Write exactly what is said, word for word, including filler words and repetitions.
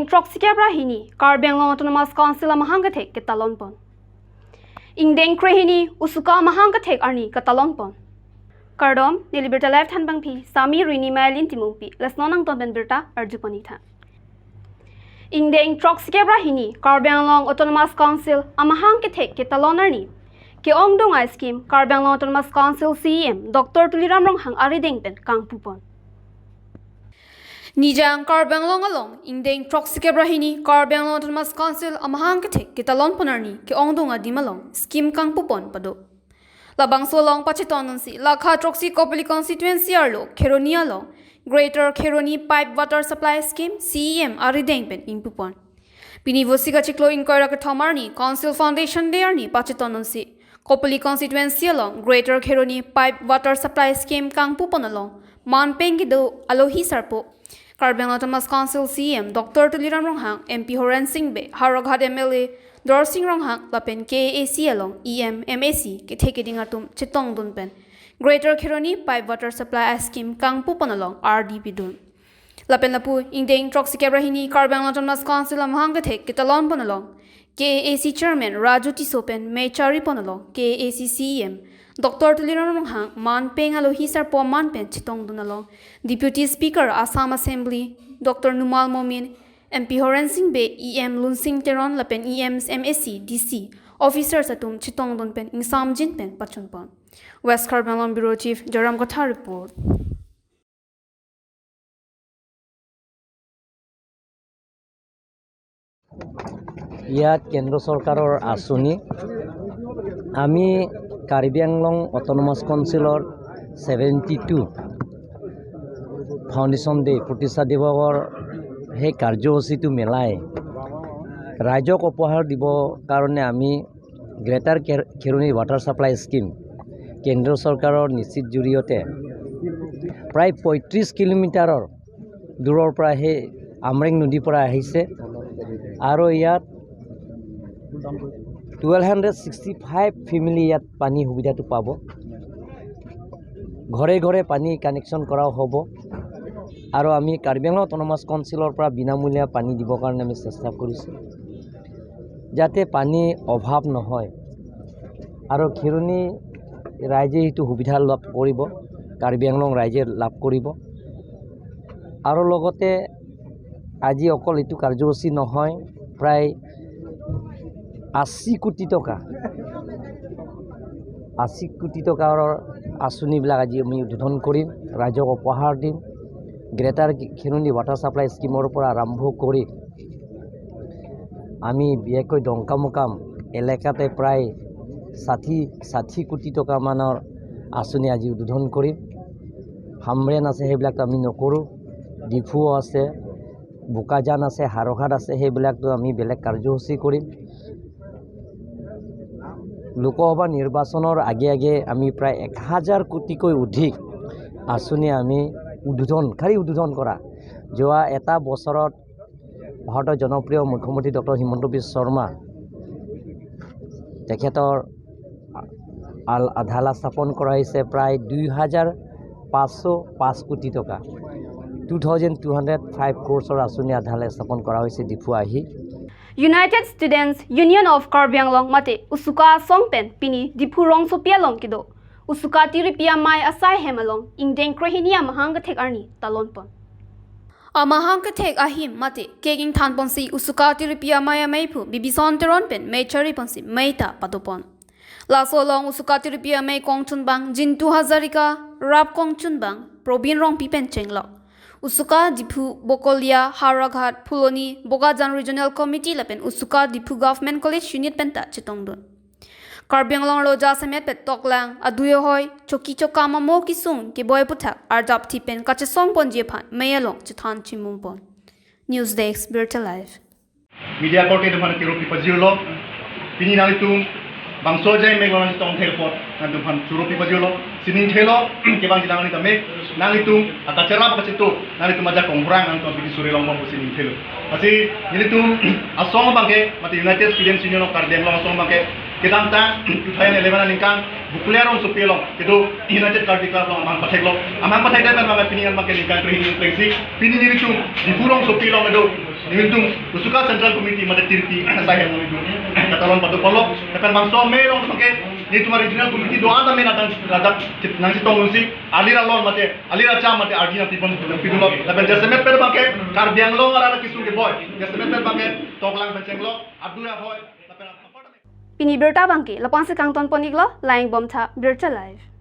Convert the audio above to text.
Throksi kep ra hini Karbi Anglong Autonomous Council amahang kethek ketalon pon. Ingdeng kre hini usuka amahang kethek arni ketalon pon. Kardom, neli Birta Live thanbangpi Sami Rini Mailin Timungpi, lasi non nangtum pen birta arju pon-ik tha. Ingdeng throksi kep ra hini Karbi Anglong Autonomous Council amahang kethek ketalon arni ke-ongdung a-scheme Karbi Anglong Autonomous Council C E M Doctor Tuliram Ronghang arideng pen kangpu pon. Nijang Karbi Anglong along ingdeng throksi kep ra hini Karbi Anglong Autonomous Council amahang kethek ketalon pon arni ke-ongdung adim along scheme kangpu pon pado. Labangso along pachetong dunsi lakha throksi Kopili constituency arlo Kheroni along Greater Kheroni Pipe Water Supply Scheme C E M arideng pen ingpu pon. Pini Vosik achiklo ingkoi ra kethom arni Council Foundation Day arni pachetong dunsi Kopili constituency along Greater Kheroni Pipe Water Supply Scheme kangpu pon along manpeng kedo alohi sarpo Karbi Anglong Autonomous Council C E M Doctor Tuliram Ronghang, M P Horen Sing Bey, Howraghat M L A Dorsing Ronghang lapen K A A C along E M, M A C kethe keding atum chetong dun pen Greater Kheroni Pipe Water Supply a-scheme kangpu pon along ardi pidun. Lapen lapu ingdeng throksi kep ra hini Karbi Anglong Autonomous Council amahang kethek ketalon pon along K A A C Chairman Raju Tisso pen mei chari pon along K A A C C E M Doctor Tuliram Ronghang manpeng alohi sarpo aman pen chetong dun along Deputy Speaker Assam Assembly Doctor Numal Momin, M P Horen Sing Bey, E M Lunsing Teron lapen E M, M A C, D C, officers atum chetong dun pen ingsamjin pen pachun pon. West Karbi Anglong Bureau Chief Joram Kathar report. ইয়াত কেন্দ্ৰ চৰকাৰৰ আঁচনি। আমি কাৰ্বি আংলং অট'নমাছ কাউন্সিলৰ seventy two foundation day, প্ৰতিষ্ঠা দিৱসৰ সেই কাৰ্যসূচীটো মিলাই ৰাইজক উপহাৰ দিব কাৰণে আমি গ্ৰেটাৰ খেৰ- খেৰণি ৱাটাৰ ছাপ্লাই স্কিম, কেন্দ্ৰ চৰকাৰৰ নিশ্চিত জৰিয়তে প্ৰায় পঁয়ত্ৰিছ কিলোমিটাৰৰ দূৰৰ পৰা সেই আমৰেং নদীৰ পৰা আহিছে আৰু ইয়াত twelve hundred sixty five family ইয়াত পানী সুবিধাটো পাব। ঘৰে ঘৰে পানী কানেকশ্যন কৰাও হ'ব আৰু আমি কাৰ্বি আংলং অট'নমাছ কাউন্সিলৰ পৰা বিনামূলীয়া পানী দিবৰ কাৰণে আমি চেষ্টা কৰিছোঁ, যাতে পানী অভাৱ নহয় আৰু খেৰণি ৰাইজে সেইটো সুবিধা লাভ কৰিব, কাৰ্বি আংলং ৰাইজে লাভ কৰিব। আৰু লগতে আজি অকল এইটো কাৰ্যসূচী নহয়, প্ৰায় আশী কোটি টকা, আশী কোটি টকাৰ আঁচনিবিলাক আজি আমি উদ্বোধন কৰিম, ৰাইজক উপহাৰ দিম। গ্ৰেটাৰ খেৰণি ৱাটাৰ ছাপ্লাই স্কিমৰ পৰা আৰম্ভ কৰি আমি বিশেষকৈ ডংকামুকাম এলেকাতে প্ৰায় ষাঠি ষাঠি কোটি টকামানৰ আঁচনি আজি উদ্বোধন কৰিম। হামৰেণ আছে, সেইবিলাকতো আমি নকৰোঁ। ডিফু আছে, বোকাজান আছে, হাৰঘাট আছে, সেইবিলাকতো আমি বেলেগ কাৰ্যসূচী কৰিম। লোকসভা নিৰ্বাচনৰ আগে আগে আমি প্ৰায় এক হাজাৰ কোটিকৈ অধিক আঁচনি আমি উদ্বোধন, খালি উদ্বোধন কৰা। যোৱা এটা বছৰত ভাৰতৰ জনপ্ৰিয় মুখ্যমন্ত্ৰী ডক্টৰ হিমন্ত বিশ্ব শৰ্মা তেখেতৰ আ- আল- আধালা স্থাপন কৰা হৈছে প্ৰায় দুই হাজাৰ পাঁচশ পাঁচ কোটি টকা, two thousand two hundred five ক্ৰ'ৰ্ছৰ আঁচনি আধালা স্থাপন কৰা হৈছে ডিফু আহি। United Students Union of Karbi Anglong mate USUKA asong pen pini Diphu rongsopi along kedo USUKA tiripi amei asai hem along ingdeng kre hini amahang kethek arni talon pon. Amahang kethek ahim mate kek ingthan ponsi USUKA tiripi amei ameiphu Bibison Teron pen mei chari ponsi mei ta pado pon. Laso along USUKA tiripi amei kongchunbang Jintu Hazarika, rap kongchunbang Probin Rongpi pen chenglok. USUKA Diphu, Bokolia, Howraghat, Phuloni, Bokajan Regional Committee lapen USUKA Diphu Government College Unit pen ta chetongdun. Karbi Anglong arlo jasemet pen toklang, adui ahoi, choki chokam amo kisung keboi aputhak arjapthi pen kachesong ponji aphan mei along chethan chimung pon. News Desk, Birta Live. Media korte atum aphan choro pipajirlo. Pini nanglitum bangso ajai mek lo nangtongthel apot nangtum aphan choro pipajirlo. Sining thelo kevang jilang ni tame nanglitum akacharap kachitu nanglitum ajak kongrang nangtum pini suri long bang sining thelo. Lasi nelitum asong abangke mate United Students Union of Karbi Anglong asong abangke Kedamtang two thousand eleven aningkan Bokolia rongsopi along kedo United Karbi Club along amahang patheklo. Amahang pathekdet pen abangke pini abangke ningkan krehini krehini. Pini nelitum Diphu rongsopi along kedo nelitum Kusuka Central Committee mate tirpi asai hem nelitum katalon pado polo. Lapen bangso me along abangke nelitum regional committee do-an tame ladak ladak nangchetong unsi alir alon mate alir acham mate ardi nangpipon pidunlo. Lapen jasemet pen abangke Karbi Anglong arat kesung keboi. Jasemet pen abangke toklang pen chenglo. Abdul Ahoy. Lapen Pini birta abangke lapu-ansi kangton pon-iklo, lang-ik bom tha Birta Live.